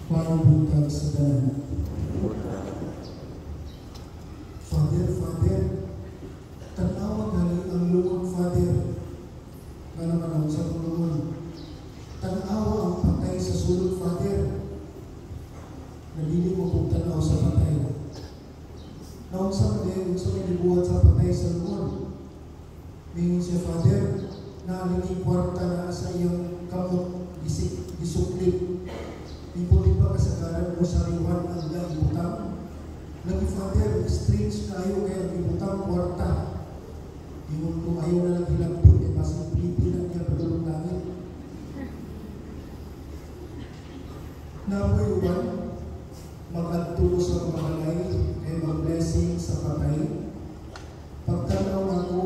Maayong buntag sa tanan. Father, Father, tanawa gali ang lungon, Father. Nga naman ang sa lungon. Tanawa ang patay sa sulod, Father. Nalili mo kung tanaw sa patay. Naunsa man din, unsa may gibuhat sa patay sa lungon. Mingon siya, "Father, naaligi kwarta na sa iyang kamot, gisik, gisuklit." Di ba kasagaran rosaryohan ang gaibutang? Lagi, Father, strange kayo kay ang ibutang kwarta. Ingon ko, ayaw na lang hilabti, kay basig pilipin na niya padulong langit. Napoy uban, mag-adto ko sa mga balay, kay mag-blessing sa patay. Pagtanaw nako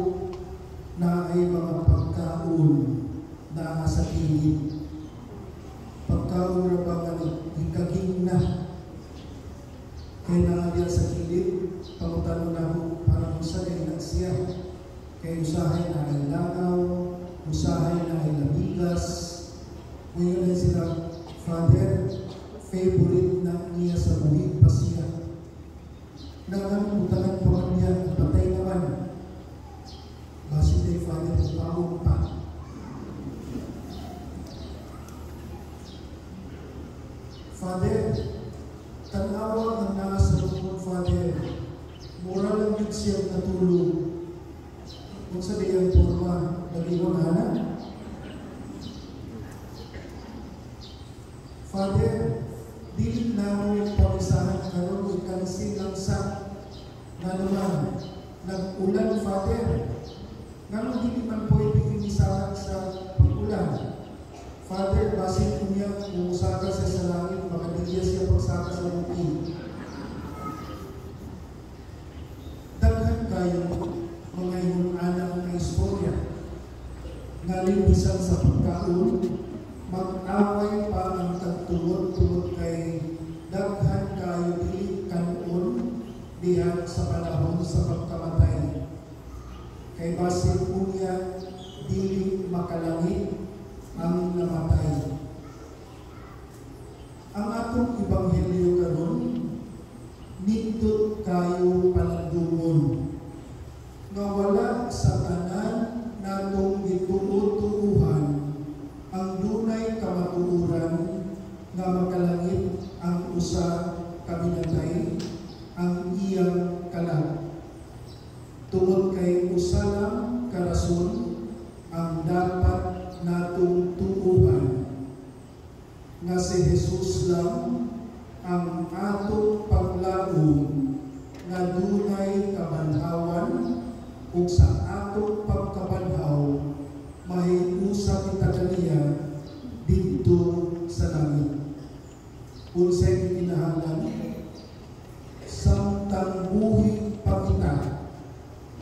na ay mga pagkaon na sa kilid. Pagkaon ra ba nga hikaging na. Kay naadya sa kilid, pangutano nako para unsa kay na siya. Kay usahay na ay langaw, usahay na ay labigas. Ngayon na sila, "Father, favorite na niya sa buhi pa siya." Nangan butangan pa man niya, patay naman. Basin day, Father, mukaon pa. Father, tanawa ang naa sa lungkod, Father. Mura lang yun siya natulog. Kung sa diyang forma, nag-ingon ana. Father, dili na mo pamisahan karon ikansin lang sa nga naman nag-ulan, Father. Nganong dili man pwede imisahan sa pag-ulan? Father, basin unya mumusaka siya sa langit, makadigya siya pagsaka sa bukid. Daghan kayo mga ingon anang nga istorya. Ngalin bisan sa pagkaon, mag-away pa ang tagtungod tungod kay daghan kayo dili kanon diha sa panahon sa pagkamatay. Kay basin unya dili makalangit ang namatay. Ang atong ebanghelyo karon nindot kayo panandungon nga wala sa tanan natong gituo-tuuhan ang dunay kamatuoran nga makalangit ang usa ka binatay ang iyang kalag. Tungod kay usa lang ka rason ang dapat natong tuuhan nga si Jesus lang ang atong paglaom nga dunay kabanhawan ug sa atong pagkabanhaw mahiusa kita kaniya didto sa langit. Unsay kinahanglan samtang buhi pa kita,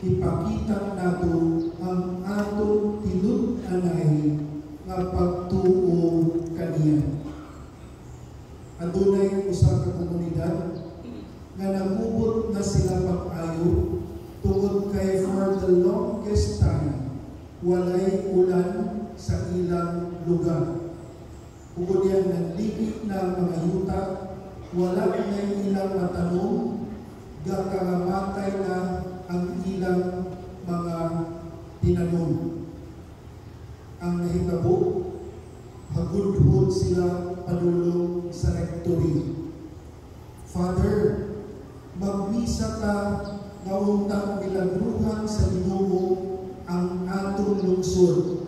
ipakita nato ang atong tinud-anay nga pagtuo kaniya. Adunay usa ka komunidad nga nagubot na sila pag-ayo tungod kay for the longest time walay ulan sa ilang lugar. Ug diyan nagligi na ang mga yuta, wala na ilang matanom, gakamatay na ang ilang mga tinanom. Ang nahitabo, hagudhod sila padulong sa rectory. "Father, magmisa ka nga untang milagruhan sa Ginoo ang atong lungsod."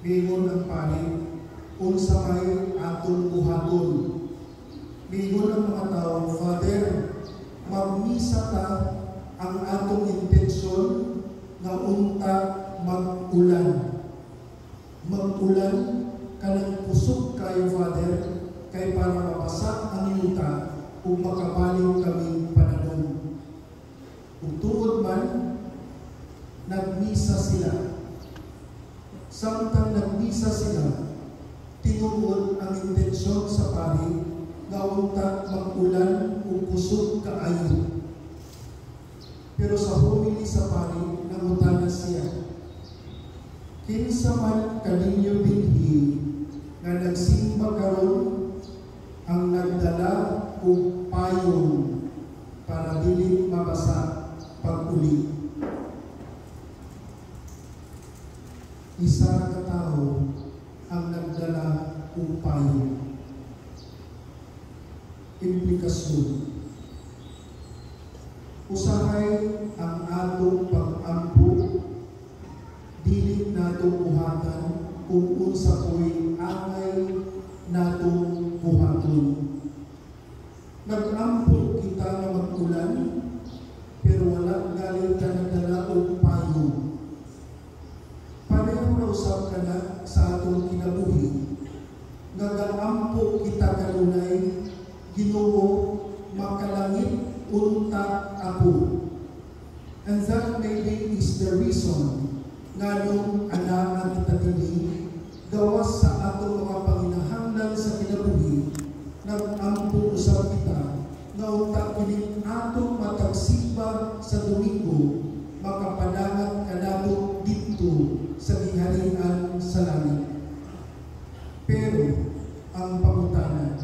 Mingon ang pari, "Unsa may atong buhaton?" Mingon ang mga tao, "Father, magmisa ka, ang atong intensyon nga unta mag-ulan. Mag-ulan kanang kusog kayo, Father, kay para mabasa ang yuta ug makabalik kami pananom." Ug tuod man, nagmisa sila. Samtang nagmisa sila, tinuod ang intensyon sa pari nga unta mag-ulan ug kusog kaayo. Pero sa homily sa pari, nangutana siya, "Kinsa man kaninyo dinhi nga nagsimba karon ang Isa ra ka tawo ang nagdala og payong. Implikasyon. Usahay ang atong pag-ampo, dili nato buhatan kung unsa po'y angay natong buhaton. Nag-ampo kita nga mag-ulan, pero wala gali ta nagdala og payong. Pareho ra usab kana sa atong kinabuhi. Nga gaampo kita kanunay, "Ginoo, makalangit unta ako." And that maybe is the reason nganong anaa kita diri, gawas sa atong mga panginahanglan sa kinabuhi, nag-ampo usab kita nga unta kining atong matag simba sa Domingo makapadangat kanato didto sa gingharian sa langit. Pero ang pangutana,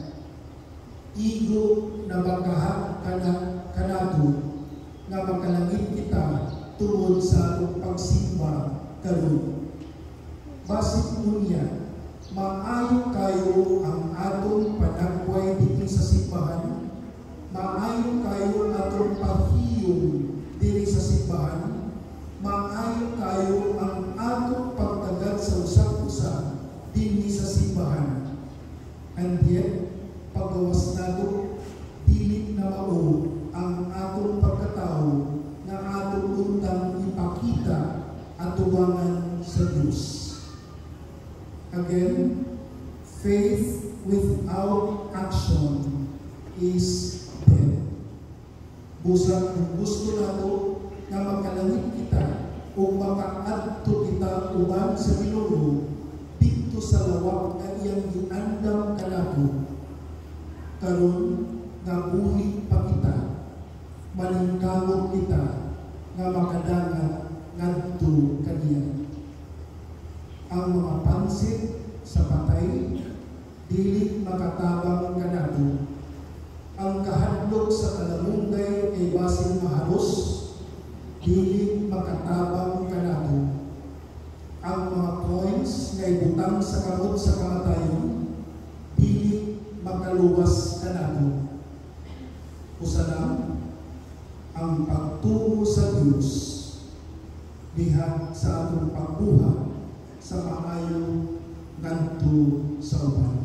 igo na ba kaha kana kanato nga makalangit kita tungod sa atong pagsimba karon? Basin unya, maayo kayo ang atong panagway dito sa simbahan, maayo kayo atong pahiyom diri sa simbahan, maayo kayo ang atong pagtagad sa usag-usa dinhi sa simbahan. And yet, paggawas nato, dili na mao ang atong pagkatao nga atong untang ipakita atubangan sa Diyos. Again, faith without action is dead. Busa kung gusto nato nga makalangit kita o makaadto kita uban sa Ginoo didto sa lawak nga iyang giandam kanato, karon nga buhi pa kita, maningkamot kita nga makadangat ngadto kaniya. Ang mga pansit sa patay dili makatabang kanato. Ang kahadlok sa kalamunggay kay basin maharos, dili makatabang kanato. Ang mga coins nga ibutang sa kamot sa kamatayon, dili makaluwas kanato. Usa lang ang pagtuo sa Dios diha sa atong pagbuhat sa maayo ngadto sa uban.